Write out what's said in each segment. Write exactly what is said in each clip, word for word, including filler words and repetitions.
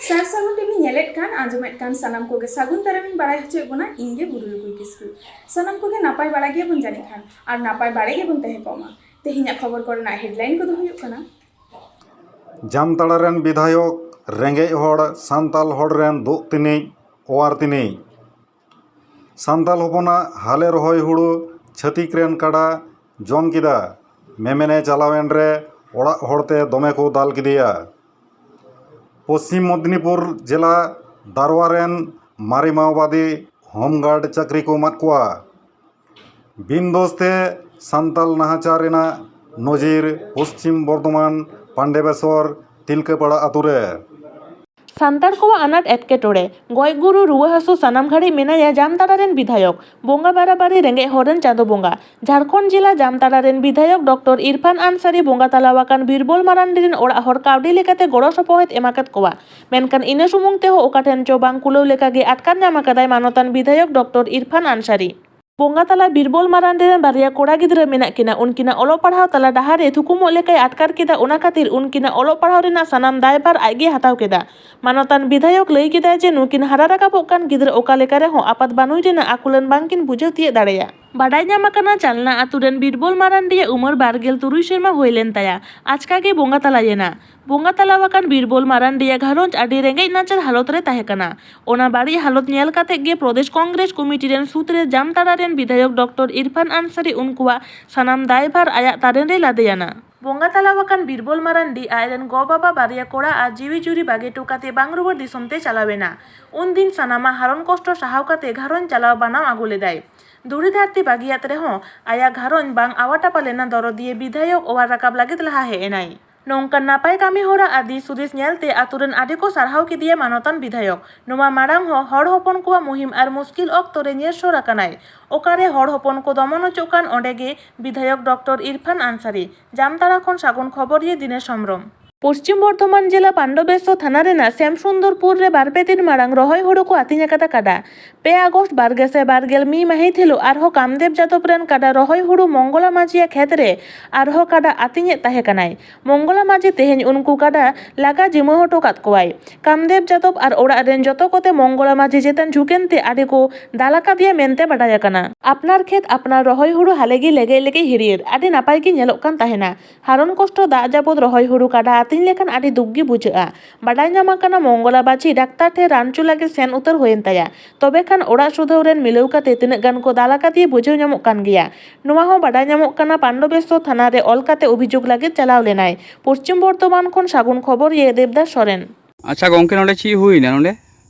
ᱥᱟᱨ ᱥᱟᱹᱜᱩᱱ ᱴᱤᱵᱷᱤ ᱧᱮᱞᱮᱫ ᱠᱟᱱ, ᱟᱸᱡᱚᱢᱮᱫ ᱠᱟᱱ ᱥᱟᱱᱟᱢ ᱠᱚᱜᱮ ᱥᱟᱹᱜᱩᱱ ᱫᱟᱨᱟᱢᱤᱧ ᱵᱟᱲᱟᱭ ᱦᱚᱪᱚᱭᱮᱫ ᱵᱚᱱᱟ, ᱤᱧ ᱜᱮ ᱵᱩᱨᱩ ᱞᱩᱠᱩᱭ ᱠᱤᱥᱠᱩ᱾ ᱥᱟᱱᱟᱢ ᱠᱚᱜᱮ ᱱᱟᱯᱟᱭ ᱵᱟᱲᱟ ᱜᱮᱭᱟᱵᱚᱱ ᱡᱟᱹᱱᱤᱡ ᱠᱷᱟᱱ, ᱟᱨ ᱱᱟᱯᱟᱭ ᱵᱟᱲᱟ ᱜᱮᱵᱚᱱ ᱛᱟᱦᱮᱸ ᱠᱚᱜ ᱢᱟ᱾ ᱛᱮᱦᱮᱧᱟᱜ ᱠᱷᱚᱵᱚᱨ ᱠᱚᱨᱮᱱᱟᱜ headline ᱠᱚᱫᱚ ᱦᱩᱭᱩᱜ ᱠᱟᱱᱟ᱾ ᱡᱟᱢᱛᱟᱲᱟ ᱨᱮᱱ ᱵᱤᱫᱷᱟᱭᱚᱠ ᱨᱮᱸᱜᱮᱡ ᱦᱚᱲ ᱥᱟᱱᱛᱟᱞ ᱦᱚᱲ ᱨᱮᱱ ᱫᱩᱜ ᱛᱤᱱᱤᱡ ᱚᱣᱟᱨ ᱛᱤᱱᱤᱡ᱾ ᱥᱟᱱᱛᱟᱞ ᱦᱚᱯᱚᱱᱟᱜ ᱦᱟᱞᱮ ᱨᱚᱦᱚᱭ ᱦᱩᱲᱩ ᱪᱷᱟᱹᱛᱤᱠ ᱨᱮᱱ ᱠᱟᱰᱟ ᱡᱚᱢ ᱠᱮᱫᱟ᱾ ᱢᱮᱢᱮᱱᱮ ᱪᱟᱞᱟᱣᱮᱱ ᱨᱮ ᱚᱲᱟᱜ ᱦᱚᱲᱛᱮ ᱫᱚᱢᱮ ᱠᱚ ᱫᱟᱞ ᱠᱮᱫᱮᱭᱟ᱾ ᱯᱚᱥᱪᱤᱢ ᱢᱮᱫᱽᱱᱤᱯᱩᱨ ᱡᱮᱞᱟ ᱫᱟᱨᱣᱟ ᱨᱮᱱ ᱢᱟᱨᱮ ᱢᱟᱣᱵᱟᱫᱤ ᱦᱳᱢᱜᱟᱨᱰ ᱪᱟᱹᱠᱨᱤ ᱠᱚ ᱮᱢᱟᱫ ᱠᱚᱣᱟ᱾ ᱵᱤᱱ ᱫᱳᱥ ᱛᱮ ᱥᱟᱱᱛᱟᱞ ᱱᱟᱦᱟᱪᱟᱨ ᱨᱮᱱᱟᱜ ᱱᱚᱡᱤᱨ ᱯᱚᱥᱪᱤᱢ ᱵᱚᱨᱫᱷᱚᱢᱟᱱ ᱯᱟᱱᱰᱮᱵᱮᱥᱚᱨ ᱛᱤᱞᱠᱟᱹᱯᱟᱲᱟ ᱟᱛᱳ ᱨᱮ᱾ ᱥᱟᱱᱛᱟᱲ ᱠᱚᱣᱟᱜ ᱟᱱᱟᱴ ᱮᱴᱠᱮᱴᱚᱬᱮ, ᱜᱚᱡ ᱜᱩᱨᱩ, ᱨᱩᱣᱟᱹ ᱦᱟᱹᱥᱩ ᱥᱟᱱᱟᱢ ᱜᱷᱟᱹᱲᱤᱡ ᱢᱮᱱᱟᱭᱟ ᱡᱟᱢᱛᱟᱲᱟ ᱨᱮᱱ ᱵᱤᱫᱷᱟᱭᱚᱠ, ᱵᱚᱸᱜᱟ ᱵᱟᱨᱟᱵᱟᱨᱤ ᱨᱮᱸᱜᱮᱡ ᱦᱚᱲ ᱨᱮᱱ ᱪᱟᱸᱫᱚ ᱵᱚᱸᱜᱟ᱾ ᱡᱷᱟᱲᱠᱷᱚᱸᱰ ᱡᱮᱞᱟ ᱡᱟᱢᱛᱟᱲᱟ ᱨᱮᱱ ᱵᱤᱫᱷᱟᱭᱚᱠ ᱰᱚᱠᱴᱚᱨ ᱤᱨᱯᱷᱟᱱ ᱟᱱᱥᱟᱨᱤ ᱵᱚᱸᱜᱟ ᱛᱟᱞᱟ ᱟᱠᱟᱱ ᱵᱤᱨᱵᱚᱞ ᱢᱟᱨᱟᱱᱰᱤ ᱨᱮᱱ ᱚᱲᱟᱜ ᱦᱚᱲ ᱠᱟᱹᱣᱰᱤ ᱞᱮᱠᱟᱛᱮ ᱜᱚᱲᱚ ᱥᱚᱯᱚᱦᱚᱫ ᱮᱢ ᱟᱠᱟᱫ ᱠᱚᱣᱟ᱾ ᱢᱮᱱᱠᱷᱟᱱ ᱤᱱᱟᱹ ᱥᱩᱢᱩᱝ ᱛᱮᱦᱚᱸ ᱚᱠᱟ ᱴᱷᱮᱱ ᱪᱚ ᱵᱟᱝ ᱠᱩᱞᱟᱹᱣ ᱞᱮᱠᱟ ᱜᱮ ᱟᱴᱠᱟᱨ ᱧᱟᱢ ᱟᱠᱟᱫᱟᱭ ᱢᱟᱱᱚᱛᱟᱱ ᱵᱤᱫᱷᱟᱭᱚᱠ ᱰᱚᱠᱴᱚᱨ ᱤᱨᱯᱷᱟᱱ ᱟᱱᱥᱟᱨᱤ᱾ ᱵᱚᱸᱜᱟ ᱛᱟᱞᱟ ᱵᱤᱨᱵᱚᱞ ᱢᱟᱨᱟᱱᱰᱤ ᱨᱮᱱ ᱵᱟᱨᱭᱟ ᱠᱚᱲᱟ ᱜᱤᱫᱽᱨᱟᱹ ᱢᱮᱱᱟᱜ ᱠᱤᱱᱟ᱾ ᱩᱱᱠᱤᱱᱟᱜ ᱚᱞᱚᱜ ᱯᱟᱲᱦᱟᱣ ᱛᱟᱞᱟ ᱰᱟᱦᱟᱨ ᱨᱮ ᱛᱷᱩᱠᱩᱢᱚᱜ ᱞᱮᱠᱟᱭ ᱟᱴᱠᱟᱨ ᱠᱮᱫᱟ, ᱚᱱᱟ ᱠᱷᱟᱹᱛᱤᱨ ᱩᱱᱠᱤᱱᱟᱜ ᱚᱞᱚᱜ ᱯᱟᱲᱦᱟᱣ ᱨᱮᱱᱟᱜ ᱥᱟᱱᱟᱢ ᱫᱟᱭᱵᱷᱟᱨ ᱟᱡ ᱜᱮ ᱦᱟᱛᱟᱣ ᱠᱮᱫᱟ᱾ ᱢᱟᱱᱚᱛᱟᱱ ᱵᱤᱫᱷᱟᱭᱚᱠ ᱞᱟᱹᱭ ᱠᱮᱫᱟᱭ ᱡᱮ ᱱᱩᱠᱤᱱ ᱦᱟᱨᱟ ᱨᱟᱠᱟᱵᱚᱜ ᱠᱟᱱ ᱜᱤᱫᱽᱨᱟᱹ ᱚᱠᱟ ᱞᱮᱠᱟ ᱨᱮᱦᱚᱸ ᱟᱯᱟᱛ ᱵᱟᱹᱱᱩᱭ ᱨᱮᱱᱟᱜ ᱟᱹᱠᱩᱞᱟᱹᱱ ᱵᱟᱝᱠᱤᱱ ᱵᱩᱡᱷᱟᱹᱣ ᱛᱤᱭᱟᱹᱜ ᱫᱟᱲᱮᱭᱟᱜ᱾ ᱵᱟᱰᱟᱭ ᱧᱟᱢ ᱟᱠᱟᱱᱟ, ᱪᱟᱞᱱᱟ ᱟᱛᱩ ᱨᱮᱱ ᱵᱤᱨᱵᱚᱞ ᱢᱟᱨᱟᱱᱰᱤᱭᱟᱜ ᱩᱢᱟᱹᱨ ᱵᱟᱨ ᱜᱮᱞ ᱛᱩᱨᱩᱭ ᱥᱮᱨᱢᱟ ᱦᱩᱭ ᱞᱮᱱ ᱛᱟᱭᱟ᱾ ᱟᱪᱠᱟ ᱜᱮ ᱵᱚᱸᱜᱟ ᱛᱟᱞᱟᱭᱮᱱᱟ᱾ ᱵᱚᱸᱜᱟ ᱛᱟᱞᱟ ᱟᱠᱟᱱ ᱵᱤᱨᱵᱚᱞ ᱢᱟᱨᱟᱱᱰᱤᱭᱟᱜ ᱜᱷᱟᱨᱚᱸᱡᱽ ᱟᱹᱰᱤ ᱨᱮᱸᱜᱮᱡ ᱱᱟᱪᱟᱨ ᱦᱟᱞᱚᱛ ᱨᱮ ᱛᱟᱦᱮᱸ ᱠᱟᱱᱟ᱾ ᱚᱱᱟ ᱵᱟᱹᱲᱤᱡ ᱦᱟᱞᱚᱛ ᱧᱮᱞ ᱠᱟᱛᱮ ᱜᱮ ᱯᱨᱚᱫᱮᱥ ᱠᱚᱝᱜᱨᱮᱥ ᱠᱚᱢᱤᱴᱤ ᱨᱮᱱ ᱥᱩᱛᱨᱮ ᱡᱟᱢᱛᱟᱲᱟ ᱨᱮᱱ ᱵᱤᱫᱷᱟᱭᱚᱠ ᱰᱚᱠᱴᱚᱨ ᱤᱨᱯᱷᱟᱱ ᱟᱱᱥᱟᱨᱤ ᱩᱱᱠᱩᱣᱟᱜ ᱥᱟᱱᱟᱢ ᱫᱟᱭᱵᱷᱟᱨ ᱟᱭᱟᱜ ᱛᱟᱨᱮᱱ ᱨᱮ ᱞᱟᱫᱮᱭᱟᱱᱟ᱾ ᱵᱚᱸᱜᱟ ᱛᱟᱞᱟ ᱟᱠᱟᱱ ᱵᱤᱨᱵᱚᱞ ᱢᱟᱨᱟᱱᱰᱤ ᱟᱡ ᱨᱮᱱ ᱜᱚ ᱵᱟᱵᱟ, ᱵᱟᱨᱭᱟ ᱠᱚᱲᱟ ᱟᱨ ᱡᱤᱣᱤ ᱡᱩᱨᱤ ᱵᱟᱹᱜᱤ ᱦᱚᱴᱚ ᱠᱟᱛᱮ ᱵᱟᱝ ᱨᱩᱣᱟᱹᱲ ᱫᱤᱥᱚᱢ ᱛᱮ ᱪᱟᱞᱟᱣ ᱮᱱᱟ᱾ ᱩᱱᱫᱤᱱ ᱥᱟᱱᱟᱢᱟᱜ ᱦᱟᱨᱚᱱ ᱠᱚᱥᱴᱚ ᱥᱟᱦᱟᱣ ᱠᱟᱛᱮ ᱜᱷᱟᱨᱚᱸᱡᱽ ᱪᱟᱞᱟᱣ ᱵᱟᱱᱟᱣ ᱟᱹᱜᱩ ᱞᱮᱫᱟᱭ᱾ ᱫᱷᱩᱲᱤ ᱫᱷᱟᱹᱨᱛᱤ ᱵᱟᱹᱜᱤᱭᱟᱫ ᱨᱮᱦᱚᱸ ᱟᱭᱟᱜ ᱜᱷᱟᱨᱚᱸᱡᱽ ᱵᱟᱝ ᱟᱣᱟᱴᱟᱯᱟ ᱞᱮᱱᱟ᱾ ᱫᱚᱨᱚᱫᱤᱭᱟᱹ ᱵᱤᱫᱷᱟᱭᱚᱠ ᱚᱣᱟᱨ ᱨᱟᱠᱟᱵ ᱞᱟᱹᱜᱤᱫ ᱞᱟᱦᱟ ᱦᱮᱡ ᱮᱱᱟᱭ᱾ ᱱᱚᱝᱠᱟᱱ ᱱᱟᱯᱟᱭ ᱠᱟᱹᱢᱤ ᱦᱚᱨᱟ ᱟᱨ ᱫᱤᱥ ᱦᱩᱫᱤᱥ ᱧᱮᱞᱛᱮ ᱟᱛᱳ ᱨᱮᱱ ᱟᱹᱰᱤ ᱠᱚ ᱥᱟᱨᱦᱟᱣ ᱠᱮᱫᱮᱭᱟ ᱢᱟᱱᱚᱛᱟᱱ ᱵᱤᱫᱷᱟᱭᱚᱠ᱾ ᱱᱚᱣᱟ ᱢᱟᱲᱟᱝ ᱦᱚᱸ ᱦᱚᱲ ᱦᱚᱯᱚᱱ ᱠᱚᱣᱟᱜ ᱢᱩᱦᱤᱢ ᱟᱨ ᱢᱩᱥᱠᱤᱞ ᱚᱠᱛᱚ ᱨᱮ ᱧᱮᱞ ᱥᱚᱨ ᱟᱠᱟᱱᱟᱭ᱾ ᱚᱠᱟᱨᱮ ᱦᱚᱲ ᱦᱚᱯᱚᱱ ᱠᱚ ᱫᱚᱢᱚᱱ ᱚᱪᱚᱜ ᱠᱟᱱ, ᱚᱸᱰᱮ ᱜᱮ ᱵᱤᱫᱷᱟᱭᱚᱠ ᱰᱚᱠᱴᱚᱨ ᱤᱨᱯᱷᱟᱱ ᱟᱱᱥᱟᱨᱤ᱾ ᱡᱟᱢᱛᱟᱲᱟ ᱠᱷᱚᱱ ᱥᱟᱹᱜᱩᱱ ᱠᱷᱚᱵᱚᱨᱤᱭᱟᱹ ᱫᱤᱱᱮᱥ ᱦᱮᱢᱵᱽᱨᱚᱢ᱾ ᱯᱚᱥᱪᱤᱢ ᱵᱚᱨᱫᱷᱚᱢᱟᱱ ᱡᱮᱞᱟ ᱯᱟᱱᱰᱚᱵᱮᱥᱥᱚᱨ ᱛᱷᱟᱱᱟ ᱨᱮᱱᱟᱜ ᱥᱮᱢᱥᱩᱱᱫᱚᱨᱯᱩᱨ ᱨᱮ ᱵᱟᱨ ᱯᱮ ᱫᱤᱱ ᱢᱟᱲᱟᱝ ᱨᱚᱦᱚᱭ ᱦᱩᱲᱩ ᱠᱚ ᱟᱹᱛᱤᱧ ᱟᱠᱟᱫᱟ ᱠᱟᱰᱟ᱾ ᱯᱮ ᱟᱜᱚᱥᱴ ᱵᱟᱨ ᱜᱮᱥᱟᱭ ᱵᱟᱨ ᱜᱮᱞ ᱢᱤᱫ ᱢᱟᱹᱦᱤᱛ ᱦᱤᱞᱳᱜ ᱟᱨᱦᱚᱸ ᱠᱟᱢᱫᱮᱵ ᱡᱟᱫᱚᱵ ᱨᱮᱱ ᱠᱟᱰᱟ ᱨᱚᱦᱚᱭ ᱦᱩᱲᱩ ᱢᱚᱝᱜᱚᱞᱟ ᱢᱟᱹᱡᱷᱤᱭᱟᱜ ᱠᱷᱮᱛ ᱨᱮ ᱟᱨᱦᱚᱸ ᱠᱟᱰᱟ ᱟᱹᱛᱤᱧᱮᱫ ᱛᱟᱦᱮᱸ ᱠᱟᱱᱟᱭ᱾ ᱢᱚᱝᱜᱚᱞᱟ ᱢᱟᱹᱡᱷᱤ ᱛᱮᱦᱮᱧ ᱩᱱᱠᱩ ᱠᱟᱰᱟ ᱞᱟᱜᱟ ᱡᱤᱢᱟᱹ ᱦᱚᱴᱚ ᱠᱟᱫ ᱠᱚᱣᱟᱭ᱾ ᱠᱟᱢᱫᱮᱵ ᱡᱟᱫᱚᱵ ᱟᱨ ᱚᱲᱟᱜ ᱨᱮᱱ ᱡᱚᱛᱚ ᱠᱚᱛᱮ ᱢᱚᱝᱜᱚᱞᱟ ᱢᱟᱹᱡᱷᱤ ᱪᱮᱛᱟᱱ ᱡᱷᱩᱠᱮᱱ ᱛᱮ ᱟᱹᱰᱤ ᱠᱚ ᱫᱟᱞ ᱟᱠᱟᱫᱮᱭᱟ ᱢᱮᱱᱛᱮ ᱵᱟᱰᱟᱭ ᱟᱠᱟᱱᱟ᱾ ᱟᱯᱱᱟᱨ ᱠᱷᱮᱛ ᱟᱯᱱᱟᱨ ᱨᱚᱦᱚᱭ ᱦᱩᱲᱩ ᱦᱟᱞᱮ ᱜᱮ ᱞᱮᱜᱮᱡ ᱞᱮᱜᱮᱡ ᱦᱤᱨᱤᱭᱮᱫ ᱟᱹᱰᱤ ᱱᱟᱯᱟᱭ ᱜᱮ ᱧᱮᱞᱚᱜ ᱠᱟᱱ ᱛᱟᱦᱮᱱᱟ᱾ ᱦᱟᱨᱚᱱ ᱠᱚᱥᱴᱚ ᱫᱟᱜ ᱡᱟᱹᱯᱩᱫ ᱨᱚᱦᱚᱭ ᱦᱩᱲᱩ ᱠᱟᱰᱟ ᱟᱹᱛᱤᱧ ᱞᱮᱠᱷᱟᱱ ᱟᱹᱰᱤ ᱫᱩᱠ ᱜᱮ ᱵᱩᱡᱷᱟᱹᱜᱼᱟ᱾ ᱵᱟᱰᱟᱭ ᱧᱟᱢ ᱟᱠᱟᱱᱟ ᱢᱚᱝᱜᱚᱞᱟ ᱵᱟᱹᱡᱷᱤ ᱰᱟᱠᱛᱟᱨ ᱴᱷᱮᱱ ᱨᱟᱱ ᱦᱚᱪᱚ ᱞᱟᱹᱜᱤᱫ ᱥᱮᱱ ᱩᱛᱟᱹᱨ ᱦᱩᱭᱮᱱ ᱛᱟᱭᱟ᱾ ᱛᱚᱵᱮ ᱠᱷᱟᱱ ᱚᱲᱟᱜ ᱥᱩᱫᱷᱟᱹᱣ ᱨᱮᱱ ᱢᱤᱞᱟᱹᱣ ᱠᱟᱛᱮ ᱛᱤᱱᱟᱹᱜ ᱜᱟᱱ ᱠᱚ ᱫᱟᱞ ᱟᱠᱟᱫᱮᱭᱟ ᱵᱩᱡᱷᱟᱹᱣ ᱧᱟᱢᱚᱜ ᱠᱟᱱ ᱜᱮᱭᱟ᱾ ᱱᱚᱣᱟ ᱦᱚᱸ ᱵᱟᱰᱟᱭ ᱧᱟᱢᱚᱜ ᱠᱟᱱᱟ ᱯᱟᱱᱰᱚᱵᱮᱥᱥᱚᱨ ᱛᱷᱟᱱᱟ ᱨᱮ ᱚᱞ ᱠᱟᱛᱮ ᱚᱵᱷᱤᱡᱳᱜᱽ ᱞᱟᱹᱜᱤᱫ ᱪᱟᱞᱟᱣ ᱞᱮᱱᱟᱭ᱾ ᱯᱚᱥᱪᱤᱢ ᱵᱚᱨᱫᱷᱚᱢᱟᱱ ᱠᱷᱚᱱ ᱥᱟᱹᱜᱩᱱ ᱠᱷᱚᱵᱚᱨ ᱤᱭᱟᱹ ᱫᱮᱵᱫᱟᱥ ᱥᱚᱨᱮᱱ᱾ ᱟᱪᱪᱷᱟ ᱜᱚᱝᱠᱮ, ᱱᱚᱰᱮ ᱪᱮᱫ ᱦᱩᱭᱱᱟ ᱱᱚᱰᱮ?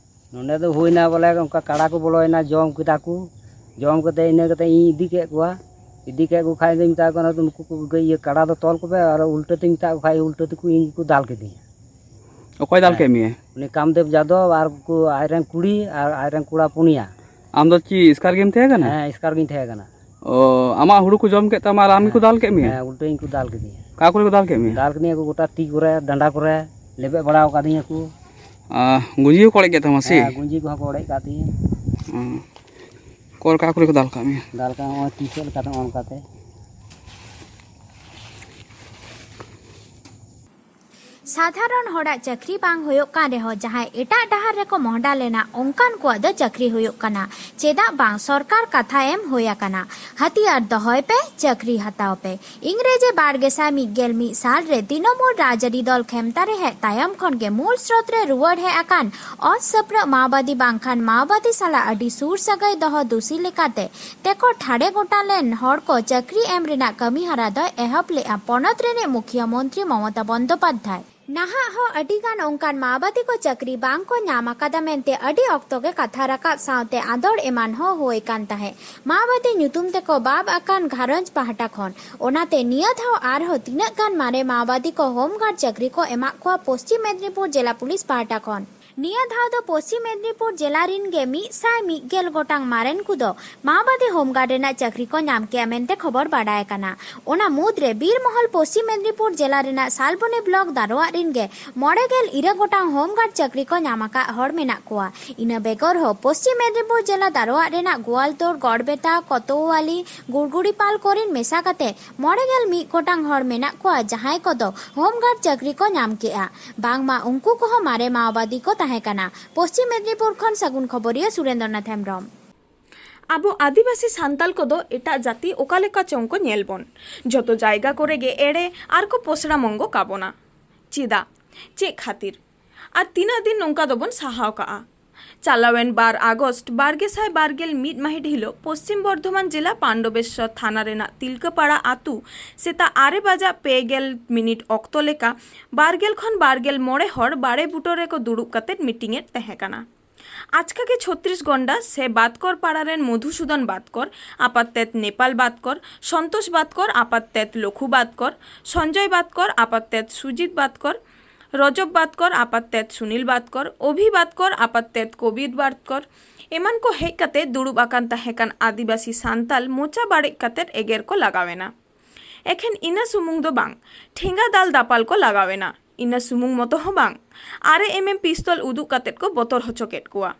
ᱱᱚᱰᱮ ᱫᱚ ᱦᱩᱭᱱᱟ ᱵᱚᱞᱮ ᱚᱱᱠᱟ ᱠᱟᱲᱟ ᱠᱚ ᱵᱚᱞᱚᱭᱮᱱᱟ, ᱡᱚᱢ ᱠᱮᱫᱟ ᱠᱚ᱾ ᱡᱚᱢ ᱠᱟᱛᱮ ᱤᱱᱟᱹ ᱠᱟᱛᱮ ᱤᱧ ᱤᱫᱤ ᱠᱮᱫ ᱠᱚᱣᱟ᱾ ᱤᱫᱤ ᱠᱮᱫ ᱠᱚ ᱠᱷᱟᱡ ᱫᱚᱧ ᱢᱮᱛᱟ ᱠᱚ ᱠᱟᱱᱟ, "ᱱᱩᱠᱩ ᱠᱚ ᱤᱭᱟᱹ ᱠᱟᱲᱟ ᱫᱚ ᱛᱚᱞ ᱠᱚᱯᱮ", ᱟᱨ ᱩᱞᱴᱟᱹ ᱛᱮᱧ ᱢᱮᱛᱟ ᱠᱚ ᱠᱷᱟᱡ ᱩᱞᱴᱟᱹ ᱛᱮᱠᱚ ᱤᱧ ᱜᱮᱠᱚ ᱫᱟᱞ ᱠᱮᱫᱤᱧᱟ᱾ ᱚᱠᱚᱭ ᱫᱟᱞ ᱦᱮᱸ᱾ ᱠᱮᱫ ᱢᱮᱭᱟ? ᱩᱱᱤ ᱠᱟᱢᱫᱮᱵ ᱡᱟᱫᱚᱵ ᱟᱨ ᱩᱱᱠᱩ ᱟᱡᱨᱮᱱ ᱠᱩᱲᱤ ᱟᱨ ᱟᱡᱨᱮᱱ ᱠᱚᱲᱟ ᱯᱩᱱᱭᱟ᱾ ᱟᱢ ᱫᱚ ᱪᱮᱫ ᱮᱥᱠᱟᱨ ᱜᱮᱢ ᱛᱟᱦᱮᱸ ᱠᱟᱱᱟ? ᱦᱮᱸ, ᱮᱥᱠᱟᱨ ᱜᱤᱧ ᱛᱟᱦᱮᱸ ᱠᱟᱱᱟ᱾ ᱚ, ᱟᱢᱟᱜ ᱦᱩᱲᱩ ᱠᱚ ᱡᱚᱢ ᱠᱮᱫ ᱛᱟᱢᱟ ᱟᱨ ᱟᱢ ᱜᱮᱠᱚ ᱦᱮᱸ᱾ ᱫᱟᱞ ᱠᱮᱫ ᱢᱮᱭᱟ? ᱦᱮᱸ, ᱩᱞᱴᱟᱹ ᱤᱧ ᱠᱚ ᱫᱟᱞ ᱠᱮᱫᱤᱧᱟ᱾ ᱚᱠᱟ ᱠᱚᱨᱮ ᱠᱚ ᱫᱟᱞ ᱠᱮᱫ ᱢᱮᱭᱟ? ᱫᱟᱞ ᱠᱮᱫᱤᱧᱟ ᱠᱚ ᱜᱚᱴᱟ ᱛᱤ ᱠᱚᱨᱮ, ᱰᱟᱸᱰᱟ ᱠᱚᱨᱮ, ᱞᱮᱵᱮᱫ ᱵᱟᱲᱟ ᱟᱠᱟᱫᱤᱧᱟ ᱠᱚ᱾ ᱟᱨ ᱜᱩᱸᱡᱤ ᱦᱚᱸᱠᱚ ᱚᱲᱮᱡ ᱠᱮᱫ ᱛᱟᱢᱟ ᱥᱮ? ᱦᱮᱸ, ᱜᱩᱸᱡᱤ ᱠᱚᱦᱚᱸ ᱠᱚ ᱚᱲᱮᱡ ᱟᱠᱟᱫ ᱛᱤᱧᱟᱹ᱾ ᱦᱮᱸ᱾ ᱚᱠᱟ ᱠᱚᱨᱮ ᱠᱚ ᱫᱟᱞ ᱠᱟᱜ ᱢᱮᱭᱟ? ᱫᱟᱞ ᱠᱟᱜ ᱱᱚᱜᱼᱚᱭ ᱛᱤ ᱥᱮᱫ ᱞᱮᱠᱟᱛᱮ ᱱᱚᱜᱼᱚ ᱱᱚᱝᱠᱟᱛᱮ᱾ ᱥᱟᱫᱷᱟᱨᱚᱱ ᱦᱚᱲᱟᱜ ᱪᱟᱹᱠᱨᱤ ᱵᱟᱝ ᱦᱩᱭᱩᱜ ᱠᱟᱱ ᱨᱮᱦᱚᱸ, ᱡᱟᱦᱟᱸᱭ ᱮᱴᱟᱜ ᱰᱟᱦᱟᱨ ᱨᱮᱠᱚ ᱢᱚᱦᱰᱟ ᱞᱮᱱᱟ, ᱚᱱᱠᱟᱱ ᱠᱚᱣᱟᱜ ᱫᱚ ᱪᱟᱹᱠᱨᱤ ᱦᱩᱭᱩᱜ ᱠᱟᱱᱟ᱾ ᱪᱮᱫᱟᱜ ᱵᱟᱝ ᱥᱚᱨᱠᱟᱨ ᱠᱟᱛᱷᱟ ᱮᱢ ᱦᱩᱭ ᱟᱠᱟᱱᱟ, "ᱦᱟᱹᱛᱤᱭᱟᱨ ᱫᱚᱦᱚᱭ ᱯᱮ, ᱪᱟᱹᱠᱨᱤ ᱦᱟᱛᱟᱣ ᱯᱮ"? ᱤᱝᱨᱮᱡᱤ ᱵᱟᱨ ᱜᱮᱥᱟᱭ ᱢᱤᱫ ᱜᱮᱞ ᱢᱤᱫ ᱥᱟᱞ ᱨᱮ ᱛᱤᱱᱚᱢᱩᱞ ᱨᱟᱡᱽᱟᱹᱨᱤ ᱫᱚᱞ ᱠᱷᱮᱢᱛᱟ ᱨᱮ ᱦᱮᱡ ᱛᱟᱭᱚᱢ ᱠᱷᱚᱱ ᱜᱮ ᱢᱩᱞ ᱥᱨᱳᱛ ᱨᱮ ᱨᱩᱣᱟᱹᱲ ᱦᱮᱡ ᱟᱠᱟᱱ ᱚᱛ ᱥᱟᱹᱯᱲᱟᱹᱜ ᱢᱟᱣᱵᱟᱫᱤ ᱵᱟᱝᱠᱷᱟᱱ ᱢᱟᱣᱵᱟᱫᱤ ᱥᱟᱞᱟᱜ ᱟᱹᱰᱤ ᱥᱩᱨ ᱥᱟᱹᱜᱟᱹᱭ ᱫᱚᱦᱚ ᱫᱩᱥᱤ ᱞᱮᱠᱟᱛᱮ ᱛᱮᱠᱚ ᱴᱷᱟᱲᱮ ᱜᱚᱴᱟ ᱞᱮᱱ ᱦᱚᱲ ᱠᱚ ᱪᱟᱹᱠᱨᱤ ᱮᱢ ᱨᱮᱱᱟᱜ ᱠᱟᱹᱢᱤ ᱦᱟᱨᱟ ᱫᱚᱭ ᱮᱦᱚᱵ ᱞᱮᱫᱼᱟ ᱯᱚᱱᱚᱛ ᱨᱤᱱᱤᱡ ᱢᱩᱠᱷᱤᱭᱟᱹ ᱢᱚᱱᱛᱨᱤ ᱢᱚᱢᱚᱛᱟ ᱵᱚᱱᱫᱚᱯᱟᱫᱽᱫᱷᱟᱭ᱾ ᱱᱟᱦᱟᱜ ᱦᱚᱸ ᱟᱹᱰᱤ ᱜᱟᱱ ᱚᱱᱠᱟᱱ ᱢᱟᱣᱵᱟᱫᱤ ᱠᱚ ᱪᱟᱹᱠᱨᱤ ᱵᱟᱝ ᱠᱚ ᱧᱟᱢ ᱟᱠᱟᱫᱟ ᱢᱮᱱᱛᱮ ᱟᱹᱰᱤ ᱚᱠᱛᱚ ᱜᱮ ᱠᱟᱛᱷᱟ ᱨᱟᱠᱟᱵ ᱥᱟᱶᱛᱮ ᱟᱸᱫᱚᱲ ᱮᱢᱟᱱ ᱦᱚᱸ ᱦᱩᱭ ᱠᱟᱱ ᱛᱟᱦᱮᱸᱫ᱾ ᱢᱟᱣᱵᱟᱫᱤ ᱧᱩᱛᱩᱢ ᱛᱮᱠᱚ ᱵᱟᱵ ᱟᱠᱟᱱ ᱜᱷᱟᱨᱚᱸᱡᱽ ᱯᱟᱦᱴᱟ ᱠᱷᱚᱱ᱾ ᱚᱱᱟᱛᱮ ᱱᱤᱭᱟᱹ ᱫᱷᱟᱣ ᱟᱨᱦᱚᱸ ᱛᱤᱱᱟᱹᱜ ᱜᱟᱱ ᱢᱟᱨᱮ ᱢᱟᱣᱵᱟᱫᱤ ᱠᱚ ᱦᱳᱢ ᱜᱟᱨᱰ ᱪᱟᱹᱠᱨᱤ ᱠᱚ ᱮᱢᱟᱜ ᱠᱚᱣᱟ ᱯᱚᱥᱪᱤᱢ ᱢᱮᱫᱽᱱᱤᱯᱩᱨ ᱡᱮᱞᱟ ᱯᱩᱞᱤᱥ ᱯᱟᱦᱴᱟ ᱠᱷᱚᱱ᱾ ᱱᱤᱭᱟᱹ ᱫᱷᱟᱣ ᱫᱚ ᱯᱚᱥᱪᱤᱢ ᱢᱮᱫᱽᱱᱤᱯᱩᱨ ᱡᱮᱞᱟ ᱨᱤᱱ ᱜᱮ ᱢᱤᱫ ᱥᱟᱭ ᱢᱤᱫ ᱜᱮᱞ ᱜᱚᱴᱟᱝ ᱢᱟᱨᱮᱱ ᱠᱚᱫᱚ ᱢᱟᱣᱵᱟᱫᱤ ᱦᱳᱢᱜᱟᱨᱰ ᱨᱮᱱᱟᱜ ᱪᱟᱹᱠᱨᱤ ᱠᱚ ᱧᱟᱢ ᱠᱮᱫᱼᱟ ᱢᱮᱱᱛᱮ ᱠᱷᱚᱵᱚᱨ ᱵᱟᱰᱟᱭ ᱟᱠᱟᱱᱟ᱾ ᱚᱱᱟ ᱢᱩᱫᱽᱨᱮ ᱵᱤᱨᱢᱚᱦᱚᱞ ᱯᱚᱥᱪᱤᱢ ᱢᱮᱫᱽᱱᱤᱯᱩᱨ ᱡᱮᱞᱟ ᱨᱮᱱᱟᱜ ᱥᱟᱞᱵᱚᱱᱤ ᱵᱞᱚᱠ ᱫᱟᱨᱣᱟᱜ ᱨᱤᱱ ᱜᱮ ᱢᱚᱬᱮ ᱜᱮᱞ ᱤᱨᱟᱹ ᱜᱚᱴᱟᱝ ᱦᱳᱢᱜᱟᱨᱰ ᱪᱟᱹᱠᱨᱤ ᱠᱚ ᱧᱟᱢ ᱟᱠᱟᱫ ᱦᱚᱲ ᱢᱮᱱᱟᱜ ᱠᱚᱣᱟ᱾ ᱤᱱᱟᱹ ᱵᱮᱜᱚᱨ ᱦᱚᱸ ᱯᱚᱥᱪᱤᱢ ᱢᱮᱫᱽᱱᱤᱯᱩᱨ ᱡᱮᱞᱟ ᱫᱟᱨᱣᱟᱜ ᱨᱮᱱᱟᱜ ᱜᱳᱣᱟᱞᱛᱳᱲ, ᱜᱚᱲᱵᱮᱛᱟ, ᱠᱚᱛᱳᱣᱟᱞᱤ, ᱜᱩᱲᱜᱩᱲᱤᱯᱟᱞ ᱠᱚᱨᱮᱱ ᱢᱮᱥᱟ ᱠᱟᱛᱮ ᱢᱚᱬᱮ ᱜᱮᱞ ᱢᱤᱫ ᱜᱚᱴᱟᱝ ᱦᱚᱲ ᱢᱮᱱᱟᱜ ᱠᱚᱣᱟ, ᱡᱟᱦᱟᱸᱭ ᱠᱚᱫᱚ ᱦᱳᱢᱜᱟᱨᱰ ᱪᱟᱹᱠᱨᱤ ᱠᱚ ᱧᱟᱢ ᱠᱮᱫᱼᱟ᱾ ᱵᱟᱝᱢᱟ ᱩᱱᱠᱩ ᱠᱚᱦᱚᱸ ᱢᱟᱨᱮ ᱢᱟᱣᱵᱟᱫᱤ ᱠᱚ ᱛᱟᱦᱮᱸ ᱠᱟᱱᱟ᱾ ᱯᱚᱥᱪᱤᱢ ᱢᱮᱫᱽᱱᱤᱯᱩᱨ ᱠᱷᱚᱱ ᱥᱟᱹᱜᱩᱱ ᱠᱷᱚᱵᱚᱨᱤᱭᱟᱹ ᱥᱩᱨᱮᱱᱫᱨᱚᱱᱟᱛᱷ ᱦᱮᱢᱵᱨᱚᱢ᱾ ᱟᱵᱚ ᱟᱹᱫᱤᱵᱟᱹᱥᱤ ᱥᱟᱱᱛᱟᱞ ᱠᱚᱫᱚ ᱮᱴᱟᱜ ᱡᱟᱹᱛᱤ ᱚᱠᱟ ᱞᱮᱠᱟ ᱪᱚᱝ ᱠᱚ ᱧᱮᱞ ᱵᱚᱱ, ᱡᱚᱛᱚ ᱡᱟᱭᱜᱟ ᱠᱚᱨᱮ ᱜᱮ ᱮᱲᱮ ᱟᱨ ᱠᱚ ᱯᱚᱥᱲᱟ ᱢᱚᱝᱜᱚ ᱠᱟᱵᱚᱱᱟ᱾ ᱪᱮᱫᱟᱜ? ᱪᱮᱫ ᱠᱷᱟᱹᱛᱤᱨ? ᱟᱨ ᱛᱤᱱᱟᱹᱜ ᱫᱤᱱ ᱱᱚᱝᱠᱟ ᱫᱚᱵᱚᱱ ᱥᱟᱦᱟᱣ ᱠᱟᱜᱼᱟ? ᱪᱟᱞᱟᱣᱮᱱ ᱵᱟᱨ ᱟᱜᱚᱥᱴ ᱵᱟᱨ ᱜᱮᱥᱟᱭ ᱵᱟᱨ ᱜᱮᱞ ᱢᱤᱫ ᱢᱟᱹᱦᱤᱛ ᱦᱤᱞᱳᱜ ᱯᱚᱥᱪᱤᱢ ᱵᱚᱨᱫᱷᱚᱢᱟᱱ ᱡᱮᱞᱟ ᱯᱟᱱᱰᱚᱵᱮᱥᱥᱚᱨ ᱛᱷᱟᱱᱟ ᱨᱮᱱᱟᱜ ᱛᱤᱞᱠᱟᱹᱯᱟᱲᱟ ᱟᱹᱛᱩ ᱥᱮᱛᱟᱜ ᱟᱨᱮ ᱵᱟᱡᱟᱜ ᱯᱮ ᱜᱮᱞ ᱢᱤᱱᱤᱴ ᱚᱠᱛᱚ ᱞᱮᱠᱟ ᱵᱟᱨ ᱜᱮᱞ ᱠᱷᱚᱱ ᱵᱟᱨ ᱜᱮᱞ ᱢᱚᱬᱮ ᱦᱚᱲ ᱵᱟᱲᱮ ᱵᱩᱴᱟᱹ ᱨᱮᱠᱚ ᱫᱩᱲᱩᱵ ᱠᱟᱛᱮ ᱢᱤᱴᱤᱝ ᱮᱫ ᱛᱟᱦᱮᱸ ᱠᱟᱱᱟ᱾ ᱟᱪᱠᱟ ᱜᱮ ᱪᱷᱚᱛᱨᱤᱥ ᱜᱚᱱᱰᱟ ᱥᱮ ᱵᱟᱛᱠᱚᱨ ᱯᱟᱲᱟ ᱨᱮᱱ ᱢᱚᱫᱷᱩᱥᱩᱫᱚᱱ ᱵᱟᱛᱠᱚᱨ, ᱟᱯᱟᱛ ᱛᱮᱫ ᱱᱮᱯᱟᱞ ᱵᱟᱛᱠᱚᱨ, ᱥᱚᱱᱛᱳᱥ ᱵᱟᱛᱠᱚᱨ, ᱟᱯᱟᱛ ᱛᱮᱫ ᱞᱚᱠᱷᱩ ᱵᱟᱛᱠᱚᱨ, ᱥᱚᱧᱡᱚᱭ ᱵᱟᱛᱠᱚᱨ, ᱟᱯᱟᱛ ᱛᱮᱫ ᱥᱩᱡᱤᱛ ᱵᱟᱛᱠᱚᱨ, ᱨᱚᱡᱚᱵ ᱵᱟᱛᱠᱚᱨ, ᱟᱯᱟᱛ ᱛᱮᱫ ᱥᱩᱱᱤᱞ ᱵᱟᱛᱠᱚᱨ, ᱚᱵᱷᱤ ᱵᱟᱛᱠᱚᱨ, ᱟᱯᱟᱛ ᱛᱮᱫ ᱠᱚᱵᱤᱨ ᱵᱟᱛᱠᱚᱨ ᱮᱢᱟᱱ ᱠᱚ ᱦᱮᱡ ᱠᱟᱛᱮ ᱫᱩᱲᱩᱵ ᱟᱠᱟᱱ ᱛᱟᱦᱮᱸ ᱠᱟᱱ ᱟᱹᱫᱤᱵᱟᱹᱥᱤ ᱥᱟᱱᱛᱟᱞ ᱢᱚᱪᱟ ᱵᱟᱹᱲᱤᱡ ᱠᱟᱛᱮ ᱮᱜᱮᱨ ᱠᱚ ᱞᱟᱜᱟᱣ ᱮᱱᱟ᱾ ᱮᱠᱷᱮᱱ ᱤᱱᱟᱹ ᱥᱩᱢᱩᱝ ᱫᱚ ᱵᱟᱝ, ᱴᱷᱮᱸᱜᱟ ᱫᱟᱞ ᱫᱟᱯᱟᱞ ᱠᱚ ᱞᱟᱜᱟᱣ ᱮᱱᱟ᱾ ᱤᱱᱟᱹ ᱥᱩᱢᱩᱝ ᱢᱚᱛᱚ ᱦᱚᱸ ᱵᱟᱝ, ᱟᱨᱮ ᱮᱢ ᱮᱢ ᱯᱤᱥᱛᱚᱞ ᱩᱫᱩᱜ ᱠᱟᱛᱮ ᱠᱚ ᱵᱚᱛᱚᱨ ᱦᱚᱪᱚ ᱠᱮᱫ ᱠᱚᱣᱟ᱾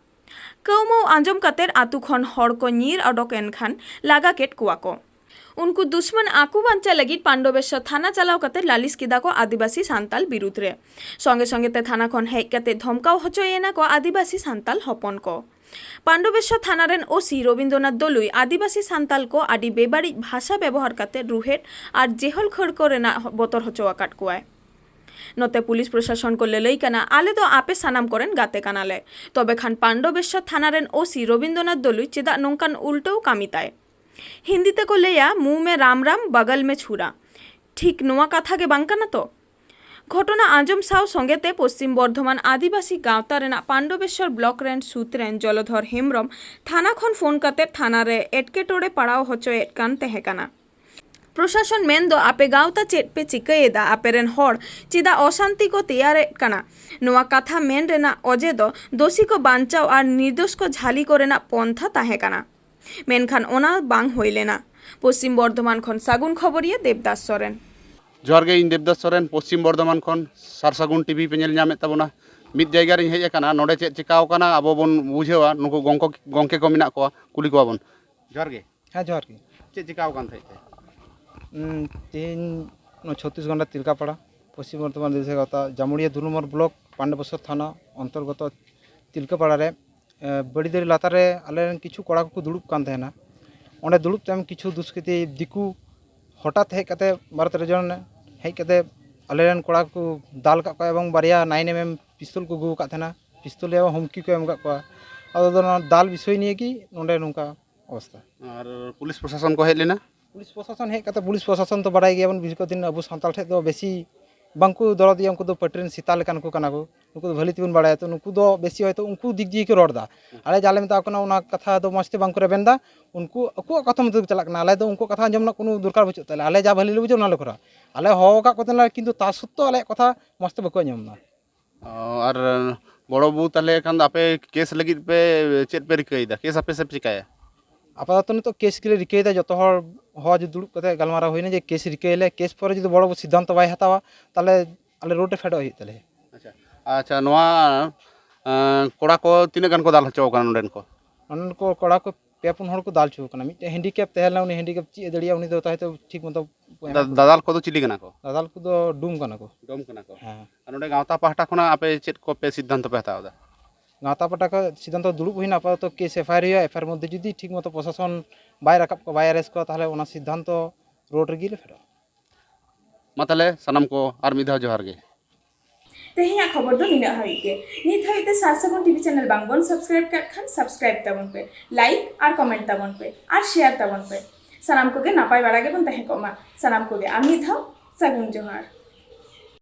ᱠᱟᱹᱣᱢᱟᱹᱣ ᱟᱸᱡᱚᱢ ᱠᱟᱛᱮ ᱟᱹᱛᱩ ᱠᱷᱚᱱ ᱦᱚᱲ ᱠᱚ ᱧᱤᱨ ᱚᱰᱚᱠ ᱮᱱ ᱠᱷᱟᱱ ᱞᱟᱜᱟ ᱠᱮᱫ ᱠᱚᱣᱟ ᱠᱚ᱾ ᱩᱱᱠᱩ ᱫᱩᱥᱢᱟᱱ ᱟᱠᱚ ᱵᱟᱧᱪᱟᱣ ᱞᱟᱹᱜᱤᱫ ᱯᱟᱱᱰᱚᱵᱮᱥᱥᱚᱨ ᱛᱷᱟᱱᱟ ᱪᱟᱞᱟᱣ ᱠᱟᱛᱮ ᱞᱟᱹᱞᱤᱥ ᱠᱮᱫᱟ ᱠᱚ ᱟᱹᱫᱤᱵᱟᱹᱥᱤ ᱥᱟᱱᱛᱟᱞ ᱵᱤᱨᱩᱫᱷ ᱨᱮ᱾ ᱥᱚᱸᱜᱮ ᱥᱚᱸᱜᱮ ᱛᱮ ᱛᱷᱟᱱᱟ ᱠᱷᱚᱱ ᱦᱮᱡ ᱠᱟᱛᱮ ᱫᱷᱚᱢᱠᱟᱣ ᱦᱚᱪᱚᱭᱮᱱᱟ ᱠᱚ ᱟᱹᱫᱤᱵᱟᱹᱥᱤ ᱥᱟᱱᱛᱟᱞ ᱦᱚᱯᱚᱱ ᱠᱚ᱾ ᱯᱟᱱᱰᱚᱵᱮᱥᱥᱚᱨ ᱛᱷᱟᱱᱟ ᱨᱮᱱ ᱳ ᱥᱤ ᱨᱚᱵᱤᱱᱫᱨᱚᱱᱟᱛᱷ ᱫᱚᱞᱩᱭ ᱟᱹᱫᱤᱵᱟᱹᱥᱤ ᱥᱟᱱᱛᱟᱞ ᱠᱚ ᱟᱹᱰᱤ ᱵᱮᱵᱟᱹᱲᱤᱡ ᱵᱷᱟᱥᱟ ᱵᱮᱵᱚᱦᱟᱨ ᱠᱟᱛᱮ ᱨᱩᱦᱮᱫ ᱟᱨ ᱡᱮᱦᱚᱞ ᱠᱷᱟᱹᱲ ᱠᱚ ᱨᱮᱱᱟᱜ ᱵᱚᱛᱚᱨ ᱦᱚᱪᱚ ᱟᱠᱟᱫ ᱠᱚᱣᱟᱭ᱾ ᱱᱚᱛᱮ ᱯᱩᱞᱤᱥ ᱯᱨᱚᱥᱟᱥᱚᱱ ᱠᱚ ᱞᱟᱹᱞᱟᱹᱭ ᱠᱟᱱᱟ, ᱟᱞᱮ ᱫᱚ ᱟᱯᱮ ᱥᱟᱱᱟᱢ ᱠᱚᱨᱮᱱ ᱜᱟᱛᱮ ᱠᱟᱱᱟᱞᱮ᱾ ᱛᱚᱵᱮ ᱠᱷᱟᱱ ᱯᱟᱱᱰᱚᱵᱮᱥᱥᱚᱨ ᱛᱷᱟᱱᱟ ᱨᱮᱱ ᱳ ᱥᱤ ᱨᱚᱵᱤᱱᱫᱨᱚᱱᱟᱛᱷ ᱫᱚᱞᱩᱭ ᱪᱮᱫᱟᱜ ᱱᱚᱝᱠᱟᱱ ᱩᱞᱴᱟᱹᱣ ᱠᱟᱹᱢᱤ ᱛᱟᱭ? ᱦᱤᱱᱫᱤ ᱛᱮᱠᱚ ᱞᱟᱹᱭᱟ, ᱢᱩᱸᱦ ᱢᱮ ᱨᱟᱢ ᱨᱟᱢ, ᱵᱟᱜᱟᱞ ᱢᱮ ᱪᱷᱩᱨᱟ᱾ ᱴᱷᱤᱠ ᱱᱚᱣᱟ ᱠᱟᱛᱷᱟ ᱜᱮ ᱵᱟᱝ ᱠᱟᱱᱟ ᱛᱚ? ᱜᱷᱚᱴᱚᱱᱟ ᱟᱸᱡᱚᱢ ᱥᱟᱶ ᱥᱚᱸᱜᱮ ᱛᱮ ᱯᱚᱥᱪᱤᱢ ᱵᱚᱨᱫᱷᱚᱢᱟᱱ ᱟᱹᱫᱤᱵᱟᱹᱥᱤ ᱜᱟᱶᱛᱟ ᱨᱮᱱᱟᱜ ᱯᱟᱱᱰᱚᱵᱮᱥᱥᱚᱨ ᱵᱞᱚᱠ ᱨᱮᱱ ᱥᱩᱛ ᱨᱮᱱ ᱡᱚᱞᱚᱫᱷᱚᱨ ᱦᱮᱢᱵᱨᱚᱢ ᱛᱷᱟᱱᱟ ᱠᱷᱚᱱ ᱯᱷᱳᱱ ᱠᱟᱛᱮ ᱛᱷᱟᱱᱟ ᱨᱮ ᱮᱴᱠᱮᱴᱚᱬᱮ ᱯᱟᱲᱟᱣ ᱦᱚᱪᱚᱭᱮᱫ ᱠᱟᱱ ᱛᱟᱦᱮᱸ ᱠᱟᱱᱟ᱾ ᱯᱨᱚᱥᱟᱥᱚᱱ ᱢᱮᱱ ᱫᱚ, ᱟᱯᱮ ᱜᱟᱶᱛᱟ ᱪᱮᱫ ᱯᱮ ᱪᱤᱠᱟᱹᱭᱮᱫᱟ? ᱟᱯᱮ ᱨᱮᱱ ᱦᱚᱲ ᱪᱮᱫᱟᱜ ᱚᱥᱟᱱᱛᱤ ᱠᱚ ᱛᱮᱭᱟᱨᱮᱫ ᱠᱟᱱᱟ? ᱱᱚᱣᱟ ᱠᱟᱛᱷᱟ ᱢᱮᱱ ᱨᱮᱱᱟᱜ ᱚᱡᱮ ᱫᱚ ᱫᱳᱥᱤ ᱠᱚ ᱵᱟᱧᱪᱟᱣ ᱟᱨ ᱱᱤᱨᱫᱳᱥ ᱠᱚ ᱡᱷᱟᱹᱞᱤ ᱠᱚ ᱨᱮᱱᱟᱜ ᱯᱚᱱᱛᱷᱟ ᱛᱟᱦᱮᱸ ᱠᱟᱱᱟ, ᱢᱮᱱᱠᱷᱟᱱ ᱚᱱᱟ ᱵᱟᱝ ᱦᱩᱭ ᱞᱮᱱᱟ᱾ ᱯᱚᱥᱪᱤᱢ ᱵᱚᱨᱫᱷᱚᱢᱟᱱ ᱠᱷᱚᱱ ᱥᱟᱹᱜᱩᱱ ᱠᱷᱚᱵᱚᱨᱤᱭᱟᱹ ᱫᱮᱵᱽᱫᱟᱥ ᱥᱚᱨᱮᱱ᱾ ᱡᱚᱦᱟᱨ ᱜᱮ, ᱤᱧ ᱫᱮᱵᱽᱫᱟᱥ ᱥᱚᱨᱮᱱ, ᱯᱚᱥᱪᱤᱢ ᱵᱚᱨᱫᱷᱚᱢᱟᱱ ᱠᱷᱚᱱ ᱥᱟᱨ ᱥᱟᱹᱜᱩᱱ ᱴᱤᱵᱷᱤ ᱯᱮ ᱧᱮᱞ ᱧᱟᱢᱮᱫ ᱛᱟᱵᱚᱱᱟ᱾ ᱢᱤᱫ ᱡᱟᱭᱜᱟ ᱨᱤᱧ ᱦᱮᱡ ᱟᱠᱟᱱᱟ, ᱱᱚᱰᱮ ᱪᱮᱫ ᱪᱤᱠᱟᱣ ᱟᱠᱟᱱᱟ ᱟᱵᱚ ᱵᱚᱱ ᱵᱩᱡᱷᱟᱹᱣᱟ, ᱱᱩᱠᱩ ᱜᱚᱝᱠᱚ-, ᱜᱚᱝᱠᱮ ᱠᱚ ᱢᱮᱱᱟᱜ ᱠᱚᱣᱟ, ᱠᱩᱞᱤ ᱠᱚᱣᱟ ᱵᱚᱱ᱾ ᱡᱚᱦᱟᱨ ᱜᱮ᱾ ᱦᱮᱸ, ᱡᱚᱦᱟᱨ ᱜᱮ᱾ ᱪᱮᱫ ᱪᱤᱠᱟᱣ ᱟᱠᱟᱱ ᱛᱟᱦᱮᱸᱫ ᱛᱮ? ᱩᱸ, ᱛᱮᱦᱮᱧ ᱱᱚᱣᱟ ᱪᱷᱚᱛᱤᱥᱜᱚᱲ ᱨᱮᱱᱟᱜ ᱛᱤᱞᱠᱟᱯᱟᱲᱟ, ᱯᱚᱥᱪᱤᱢ ᱵᱚᱨᱫᱷᱚᱢᱟᱱ ᱡᱮᱞᱟ ᱜᱚᱛᱟ ᱡᱟᱢᱩᱲᱤᱭᱟᱹ ᱫᱩ ᱱᱚᱢᱵᱚᱨ ᱵᱞᱚᱠ, ᱯᱟᱱᱰᱮᱵᱚᱥᱚᱨ ᱛᱷᱟᱱᱟ ᱚᱱᱛᱚᱨᱜᱚᱛᱚ ᱛᱤᱞᱠᱟᱯᱟᱲᱟ ᱨᱮ, ᱮ, ᱵᱟᱹᱲᱤ ᱫᱟᱨᱮ ᱞᱟᱛᱟᱨ ᱨᱮ ᱟᱞᱮ ᱨᱮᱱ ᱠᱤᱪᱷᱩ ᱠᱚᱲᱟ ᱠᱚᱠᱚ ᱫᱩᱲᱩᱵ ᱠᱟᱱ ᱛᱟᱦᱮᱱᱟ᱾ ᱚᱸᱰᱮ ᱫᱩᱲᱩᱵ ᱛᱟᱭᱚᱢ ᱠᱤᱪᱷᱩ ᱫᱩᱥᱠᱨᱤᱛᱤ ᱫᱤᱠᱩ ᱦᱚᱴᱟᱛ ᱦᱮᱡ ᱠᱟᱛᱮ, ᱵᱟᱨᱚ ᱛᱮᱨᱚ ᱡᱚᱱ ᱦᱮᱡ ᱠᱟᱛᱮ ᱟᱞᱮ ᱨᱮᱱ ᱠᱚᱲᱟ ᱠᱚ ᱫᱟᱞ ᱠᱟᱜ ᱠᱚᱣᱟ ᱮᱵᱚᱝ ᱵᱟᱨᱭᱟ ᱱᱟᱭᱤᱱ ᱮᱢ ᱮᱢ ᱯᱤᱥᱛᱚᱞ ᱠᱚ ᱟᱹᱜᱩ ᱟᱠᱟᱫ ᱛᱟᱦᱮᱱᱟ᱾ ᱯᱤᱥᱛᱚᱞ ᱮᱵᱚᱝ ᱦᱩᱢᱠᱤ ᱠᱚ ᱮᱢ ᱟᱠᱟᱫ ᱠᱚᱣᱟ᱾ ᱟᱫᱚ ᱫᱚ ᱱᱚᱣᱟ ᱫᱟᱞ ᱵᱤᱥᱚᱭ ᱱᱤᱭᱮ ᱜᱮ ᱱᱚᱰᱮ ᱱᱚᱝᱠᱟ ᱚᱵᱚᱥᱛᱟ᱾ ᱟᱨ ᱯᱩᱞᱤᱥ ᱯᱨᱚᱥᱟᱥᱚᱱ ᱠᱚ ᱦᱮᱡ ᱞᱮᱱᱟ? ᱯᱩᱞᱤᱥ ᱯᱨᱚᱥᱟᱥᱚᱱ ᱦᱮᱡ ᱠᱟᱛᱮ, ᱯᱩᱞᱤᱥ ᱯᱨᱚᱥᱟᱥᱚᱱ ᱛᱚ ᱵᱟᱲᱟᱭ ᱜᱮᱭᱟᱵᱚᱱ, ᱵᱤᱥᱤ ᱠᱚ ᱫᱤᱱ ᱟᱵᱚ ᱥᱟᱱᱛᱟᱲ ᱴᱷᱮᱡ ᱫᱚ ᱵᱮᱥᱤ ᱵᱟᱝᱠᱚ ᱫᱚᱨᱚᱫᱤᱭᱟ, ᱩᱱᱠᱩ ᱫᱚ ᱯᱟᱹᱴᱤ ᱨᱮᱱ ᱥᱮᱛᱟ ᱞᱮᱠᱟᱱ ᱠᱚ ᱠᱟᱱᱟ ᱠᱚ, ᱱᱩᱠᱩ ᱫᱚ ᱵᱷᱟᱹᱞᱤ ᱛᱮᱵᱚᱱ ᱵᱟᱲᱟᱭᱟ, ᱛᱚ ᱱᱩᱠᱩ ᱫᱚ ᱵᱮᱥᱤ ᱦᱚᱭᱛᱳ ᱩᱱᱠᱩ ᱫᱤᱠ ᱫᱤᱭᱮ ᱠᱚ ᱨᱚᱲ ᱮᱫᱟ᱾ ᱟᱞᱮ ᱡᱟᱞᱮ ᱢᱮᱛᱟ ᱠᱚ ᱠᱟᱱᱟ, ᱚᱱᱟ ᱠᱟᱛᱷᱟ ᱫᱚ ᱢᱚᱡᱽ ᱛᱮ ᱵᱟᱝᱠᱚ ᱨᱮᱵᱮᱱ ᱮᱫᱟ, ᱩᱱᱠᱩ ᱟᱠᱚᱣᱟᱜ ᱠᱟᱛᱷᱟ ᱢᱚᱛᱚ ᱠᱚ ᱪᱟᱞᱟᱜ ᱠᱟᱱᱟ᱾ ᱟᱞᱮ ᱫᱚ ᱩᱱᱠᱩᱣᱟᱜ ᱠᱟᱛᱷᱟ ᱟᱸᱡᱚᱢ ᱨᱮᱱᱟᱜ ᱠᱳᱱᱳ ᱫᱚᱨᱠᱟᱨ ᱵᱟᱹᱪᱩᱜ ᱛᱟᱞᱮᱭᱟ, ᱟᱞᱮ ᱡᱟ ᱵᱷᱟᱹᱞᱤ ᱞᱮ ᱵᱩᱡᱷᱟᱹᱣᱟ ᱚᱱᱟ ᱞᱮ ᱠᱚᱨᱟᱣᱟ᱾ ᱟᱞᱮ ᱦᱚᱦᱚ ᱟᱠᱟᱫ ᱠᱚ ᱛᱟᱦᱮᱱᱟ, ᱠᱤᱱᱛᱩ ᱛᱟ ᱥᱚᱛᱛᱮᱣ ᱟᱞᱮᱭᱟᱜ ᱠᱟᱛᱷᱟ ᱢᱚᱡᱽ ᱛᱮ ᱵᱟᱠᱚ ᱟᱸᱡᱚᱢ ᱮᱫᱟ᱾ ᱚ, ᱟᱨ ᱵᱚᱲᱚ ᱵᱟᱹᱵᱩ, ᱛᱟᱦᱚᱞᱮ ᱠᱷᱟᱱ ᱫᱚ ᱟᱯᱮ ᱠᱮᱥ ᱞᱟᱹᱜᱤᱫ ᱯᱮ ᱪᱮᱫ ᱯᱮ ᱨᱤᱠᱟᱹᱭᱮᱫᱟ? ᱠᱮᱥ ᱟᱯᱮ ᱥᱮ ᱯᱮ ᱪᱤᱠᱟᱹᱭᱟ? ᱟᱯᱟᱛᱚᱛᱚ ᱱᱤᱛᱚᱜ ᱠᱮᱥ ᱜᱮᱞᱮ ᱨᱤᱠᱟᱹᱭᱮᱫᱟ, ᱡᱚᱛᱚ ᱦᱚᱲ ᱦᱚᱦᱚ ᱫᱩᱲᱩᱵ ᱠᱟᱛᱮ ᱜᱟᱞᱢᱟᱨᱟᱣ ᱦᱩᱭᱱᱟ ᱡᱮ ᱠᱮᱥ ᱨᱤᱠᱟᱹᱭᱟᱞᱮ, ᱠᱮᱥ ᱯᱚᱨᱮ ᱡᱩᱫᱤ ᱵᱚᱲᱚ ᱵᱟᱹᱵᱩ ᱥᱤᱫᱽᱫᱷᱟᱱᱛᱚ ᱵᱟᱭ ᱦᱟᱛᱟᱣᱟ, ᱛᱟᱦᱚᱞᱮ ᱟᱞᱮ ᱨᱳᱰ ᱨᱮ ᱯᱷᱮᱰᱚᱜ ᱦᱩᱭᱩᱜ ᱛᱟᱞᱮᱭᱟ᱾ ᱟᱪᱪᱷᱟ, ᱟᱪᱪᱷᱟ, ᱱᱚᱣᱟ, ᱮᱸ, ᱠᱚᱲᱟ ᱠᱚ ᱛᱤᱱᱟᱹᱜ ᱜᱟᱱ ᱠᱚ ᱫᱟᱞ ᱦᱚᱪᱚ ᱟᱠᱟᱱᱟ ᱱᱚᱰᱮᱱ ᱠᱚ? ᱱᱚᱰᱮᱱ ᱠᱚ ᱠᱚᱲᱟ ᱠᱚ ᱯᱮ ᱯᱩᱱ ᱦᱚᱲ ᱠᱚ ᱫᱟᱞ ᱦᱚᱪᱚ ᱟᱠᱟᱱᱟ᱾ ᱢᱤᱫᱴᱮᱱ ᱦᱮᱱᱰᱤᱠᱮᱯ ᱛᱟᱦᱮᱸ ᱞᱮᱱᱟ, ᱩᱱᱤ ᱦᱮᱱᱰᱤᱠᱮᱯ ᱪᱮᱫ ᱮ ᱫᱟᱲᱮᱭᱟᱜᱼᱟ, ᱩᱱᱤ ᱫᱚ ᱦᱚᱭᱛᱳ ᱴᱷᱤᱠ ᱢᱚᱛᱚ ᱫᱟ-, ᱫᱟᱫᱟᱞ ᱠᱚᱫᱚ ᱪᱤᱞᱤ ᱠᱟᱱᱟ ᱠᱚ? ᱫᱟᱫᱟᱞ ᱠᱚᱫᱚ ᱰᱩᱢ ᱠᱟᱱᱟ ᱠᱚ᱾ ᱰᱩᱢ ᱠᱟᱱᱟ ᱠᱚ᱾ ᱦᱮᱸ᱾ ᱟᱨ ᱱᱚᱰᱮ ᱜᱟᱶᱛᱟ ᱯᱟᱦᱴᱟ ᱠᱷᱚᱱᱟᱜ ᱟᱯᱮ ᱪᱮᱫ ᱠᱚᱯᱮ ᱥᱤᱫᱽᱫᱷᱟᱱᱛᱚ ᱯᱮ ᱦᱟᱛᱟᱣ ᱮᱫᱟ? ᱜᱟᱶᱛᱟ ᱯᱟᱦᱴᱟ ᱠᱷᱚᱱ ᱥᱤᱫᱽᱫᱷᱟᱱᱛᱚ ᱫᱩᱲᱩᱵ ᱦᱩᱭᱱᱟ, ᱟᱯᱟᱛᱚᱛᱚ ᱠᱮᱥ ᱮᱯᱷ ᱟᱭ ᱟᱨ ᱦᱩᱭᱩᱜᱼᱟ, ᱮᱯᱷ ᱟᱭ ᱟᱨ ᱢᱚᱫᱽᱫᱷᱮ ᱡᱩᱫᱤ ᱴᱷᱤᱠ ᱢᱚᱛᱚ ᱯᱨᱚᱥᱟᱥᱚᱱ ᱵᱟᱭ ᱨᱟᱠᱟᱵ ᱠᱚᱣᱟ, ᱵᱟᱭ ᱟᱨᱮᱥᱴ ᱠᱚᱣᱟ, ᱛᱟᱦᱚᱞᱮ ᱚᱱᱟ ᱥᱤᱫᱽᱫᱷᱟᱱᱛᱚ ᱨᱳᱰ ᱨᱮᱜᱮ ᱞᱮ ᱯᱷᱮᱰᱚᱜᱼᱟ᱾ ᱢᱟ ᱛᱟᱦᱚᱞᱮ ᱥᱟᱱᱟᱢ ᱠᱚ ᱟᱨ ᱢᱤᱫ ᱫᱷᱟᱣ ᱡᱚᱦᱟᱨ ᱜᱮ᱾ ᱛᱮᱦᱮᱧᱟᱜ ᱠᱷᱚᱵᱚᱨ ᱫᱚ ᱱᱤᱱᱟᱹᱜ ᱦᱟᱹᱵᱤᱡ ᱜᱮ᱾ ᱱᱤᱛ ᱦᱟᱹᱵᱤᱡ ᱛᱮ ᱥᱟᱨ ᱥᱟᱹᱜᱩᱱ ᱴᱤᱵᱷᱤ ᱪᱮᱱᱮᱞ ᱵᱟᱝ ᱵᱚᱱ ᱥᱟᱵᱥᱠᱨᱟᱭᱤᱵ ᱠᱟᱜ ᱠᱷᱟᱱ, ᱥᱟᱵᱥᱠᱨᱟᱭᱤᱵ ᱛᱟᱵᱚᱱ ᱯᱮ, ᱞᱟᱭᱤᱠ ᱟᱨ ᱠᱚᱢᱮᱱᱴ ᱛᱟᱵᱚᱱ ᱯᱮ ᱟᱨ ᱥᱮᱭᱟᱨ ᱛᱟᱵᱚᱱ ᱯᱮ᱾ ᱥᱟᱱᱟᱢ ᱠᱚᱜᱮ ᱱᱟᱯᱟᱭ ᱵᱟᱲᱟ ᱜᱮᱵᱚᱱ ᱛᱟᱦᱮᱸ ᱠᱚᱜ ᱢᱟ᱾ ᱥᱟᱱᱟᱢ ᱠᱚᱜᱮ ᱟᱨ ᱢᱤᱫ ᱫᱷᱟᱣ ᱥᱟᱹᱜᱩᱱ ᱡᱚᱦᱟᱨ᱾